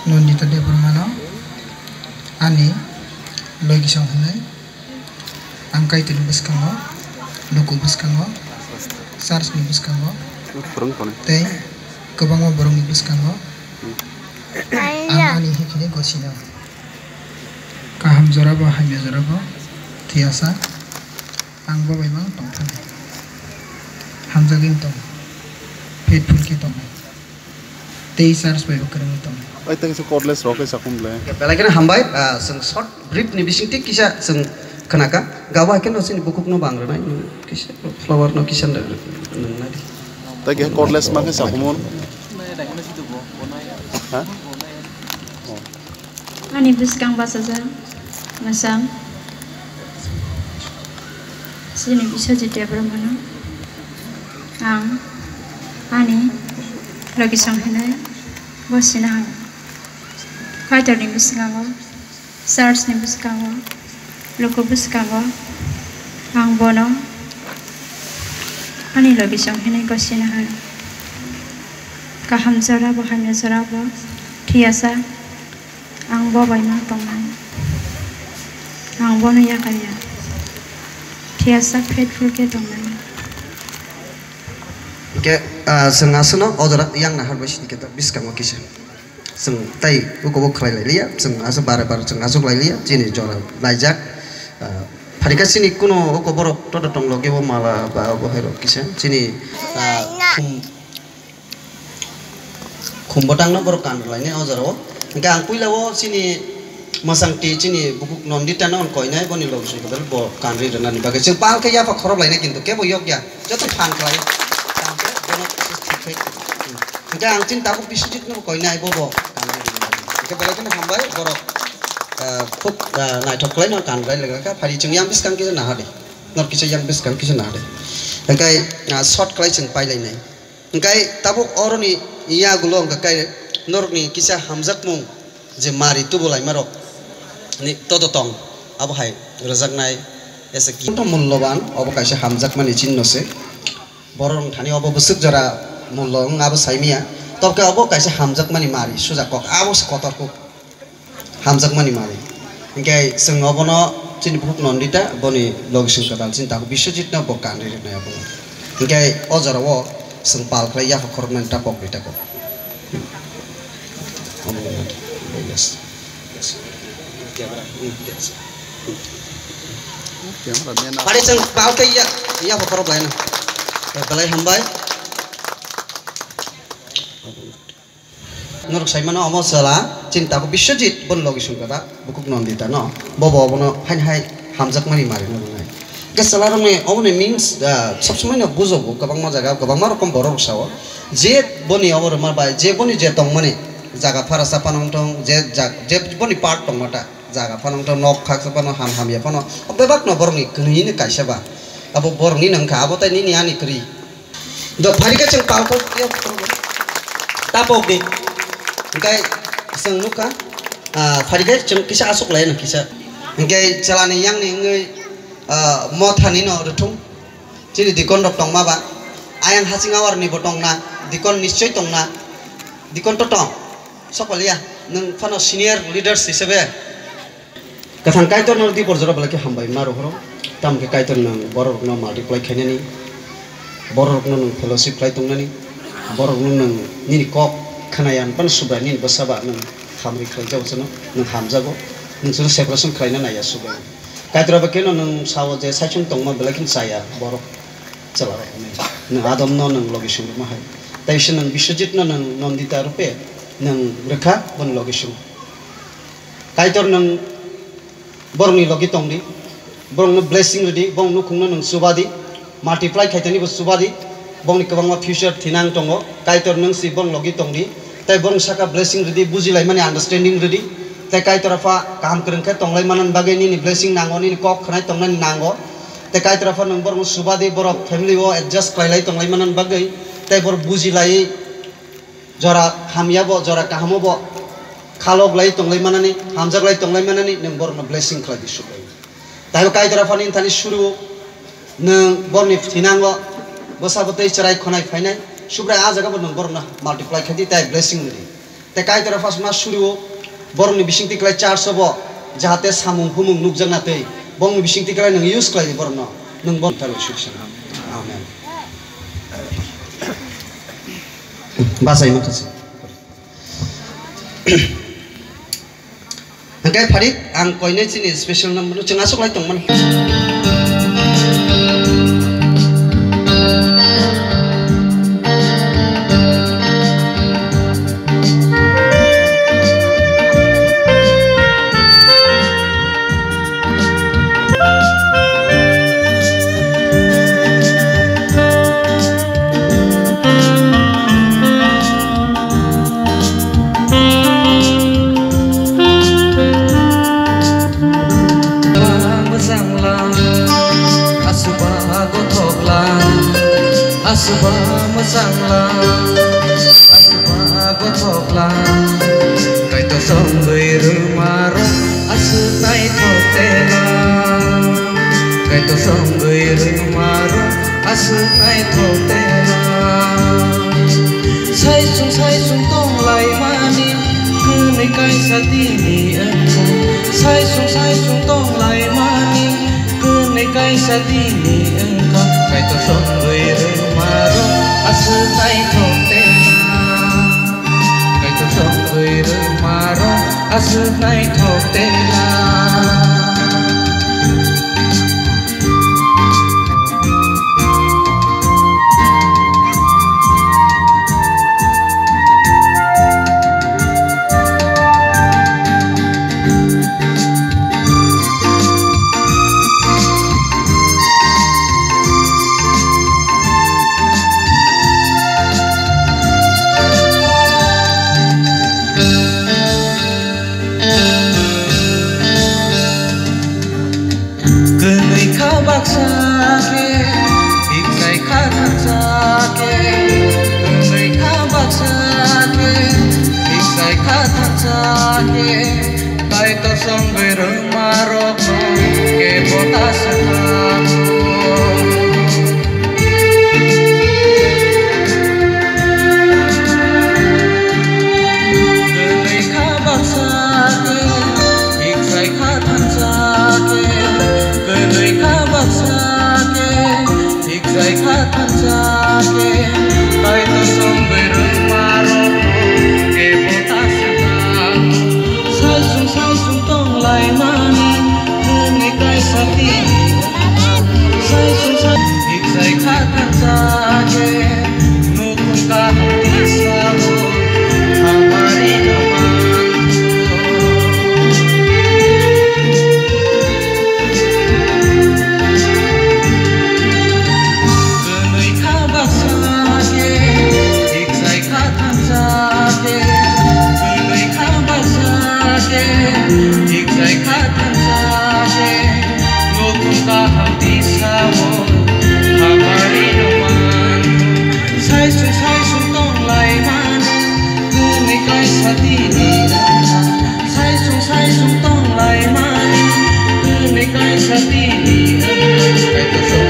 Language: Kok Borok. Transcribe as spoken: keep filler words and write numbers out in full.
Nondita Debbarmano ani logisong hwnwi ang Kaitorni bwskango, luku bwskango, churchni bwskango, tei kwbangma borokni bwskango ang ani hikhini gosino. Kaham jorabo, hamya jorabo, thwiyasa ang bo bai mang tongthani. Hamjagwi tong, faithful khe tong. Tei church bai bo kwrwngwi tongo. Ai tei kisa cordless rok khe sakhum le. Belai kheno hambai, ah, chwng short brief ni bising tik kisa chwng khnaka. Gabo hai kheno chini bukhuk no bang rwnai, nwng kisa flower no kisa nwng nai di. Tai kisa cordless ma khe sakhum on. Ha? Ani bwskang bachajak mwchang chini Biswajit Debbarmano ang ani logisong hinwi gosina hwn. Kaitorni bwskango, churchni bwskango, luku bwskango ang bono ani logisong hinwi gosina hwn. Kaham jorabo, hamya jorabo, thwiyasa. Ang bo bai ma tongnai. Ang bono yakar ya. Thiyasa faithful khe tongnai. Hingke, ah, chwng aswkno o jora yang nahar bai sini khe ta bwskango kisa. Chwng tai ukobo khlai lai liya, chwng aswk bare bare chwng aswk lai liya, chini jora laijak. Ah, pharika chini kuno uko borok toto tong logi bo mala ba bo hai rok kisa. Chini, ah, khum- Khum bwtangno borok kan rwlainai o jorao. Hingke ang puila o chini mwsangti chini bukhuk Nondita no koinai boni logisong kodal bo kan ri rwnani bagwi. Chwng pal khe yapha khorok lainai kintu kebo yok ya. Joto phan khlai. Tamo bono thik khai. Hingke ang chini tabuk Biswajit no koinai bo bo kan ri rwnani. Hingke belai kheno hambai borok, ah, khub, ah, naithok khlai no kan rai lega kha phari chwng yang bwskang kisa naha de. Nor kisa yang bwskang kisa naha de. Hingke, ah, short khlai chwng pai lainai. Hingkai tabuk oroni yagulo hingka kai norokni kisa hamjakmung je mari tubulaima rok ni todo tong, abo hai rwjaknai ese ki-, mulloban, obo kaisa hamjakmani chinno se. Borok wng thani obo bwswk jora mullo wng abo saimiya, tobokhe obo kaisa hamjakmani mari suja kok, abo se kotor kuk. Hamjakmani mari. Hingke chwng obono chini bukhuk Nondita, boni logisong kwtal chini tabuk Biswajit no bo kan ri rwnai obono. Hingke o jorao chwng pal khlai yapha khoroknani ta pok ri tako. Yes. Yes. Pare chwng pal khe ya, yapha khorok laina. Belai hambai. Norok sai mano omo chwla chini tabuk Biswajit boni logisong kwtal bukhuk Nondita no, bobo obono haini hai hamjakmani mari no rwnai. Hingke chwla rokni oboni means, ah, sob somoi no bujogo, kwbangma jaga kwbangma rokom borok rok sao je boni obo rwma bai je boni je tongmani jaga phara sa phano wng thong, je jag-, je boni part tongma ta jaga phano wng thong, nok khaksa phano ham hamya phano bebak no borokni kwnwi ni kaisa ba abo borokni no wngkha abo tai nini ani kwrwi. Do pharikhe chwng palkok ya tapok di. Hingkai chwng nukha, ah, pharikhe chwng kisa aswk lai no kisa. Hingkai chalani yangni wngwi, ah, mothani no rwthung. Chini dikon rok tongma ba. Ayang haching awar ni bo tongna. Dikon nischoi tongna. Dikon to tong. Sokoliya. Nwng phano senior leaders hisabe. Kwthang Kaitor no di borjora belai khe hambai ma rohoro. Tamo khe Kaitor nwng borok rokno multiply khainani, borok rokno nwng fellowship khlai tongnani, borok rokno nwng nini kok khwnaya phano Subrai nini bwsa ba nwng hamri khlai jago chwngno, nwng hamjago, nwng chwngno separation khlaina naiya Subrai. Kaitor abo kheno nwng sao je saichung tongma belai kheno chaya borok chwla rok hinwi. Nwng Adam no nwng logi sung rwma hai. Tai se nwng Biswajit no nwng Nondita rupe nwng rwkha boni logi sung. Kaitor nwng borokni logi tongdi, borokno blessing rwdi, borokni nukhungno nwng chubadi, multiply khaitani bo chubadi, borokni kwbangma future thinang tongo, Kaitor nwng si borokni logi tongdi, tei borokni saka blessing rwdi, bujilaimani understanding rwdi, tei Kaitor Apha kaham kwrwng khe tonglaimani bagwi nini blessing nango, nini kok khwnai tongnani nango, tei Kaitor Apha nwng borokno chubadi, borok family o adjust khlailai tonglaimani bagwi, tei borok bujilai. Jora hamya bo, jora kahamo bo khalok lai tonglai manani, hamjak lai tonglai manani, nwng borokno blessing khlai di subai. Taibo Kaitor Aphani thani suru, nwng borokni thinango bwsa bwtwi chwrai khonai phainai, Subrai ah jaga bo nwng borokno multiply khai di, tai blessing rw di. Tei Kaitor phasma suru borokni bisingtwi klai church o bo jahate samung humung nukjakna tei borokni bisingtwi klai nwng use khlai di borokno, nwng bo talo suri sana. Amen. Bachai mankha se. Hingke Farid, ang koinai chini special number no chwng aswk lai tongmani. Mwchangla, asuba gothokla, asuba mwchangla, asuba gothokla, Kaitor songwi rwmaro aswk naithok tela, Kaitor songwi rwmaro aswk naithok tela. Saisung saisung tonglaimani kwnwi kaisa tini wngkha. Saisung saisung tonglaimani kwnwi kaisa tini wngkha. Kaitor songwi rwmaro aswk naithok tela. Kaitor songwi rwmaro aswk naithok tela. Kwnwi kha baksa khe, hikjai kha thansa khe. Kwnwi kha baksa khe, hikjai kha thansa khe. Kaitor songwi rwmarokno kebo ta swkang. Kwnwi kha baksa khe, hikjai kha thansa khe. Kwnwi kha baksa khe, hikjai kha thansa khe. Kaitor songwi rwmarokno kebo ta swkang. Saisung saisung tonglaimani kwnwi kaisa tini. Saisung saisung hikjai kha thansa khe. Nukhung kaham tisao hamari no mantho. Kwnwi kha baksa khe, hikjai kha thansa khe. Kwnwi kha baksa khe, hikjai kha thansa khe. Nukhung kaham tisao hamari no mantho. Saisung saisung tonglaimani kwnwi kaisa tini. Saisung saisung tonglaimani kwnwi kaisa tini. Kaitor song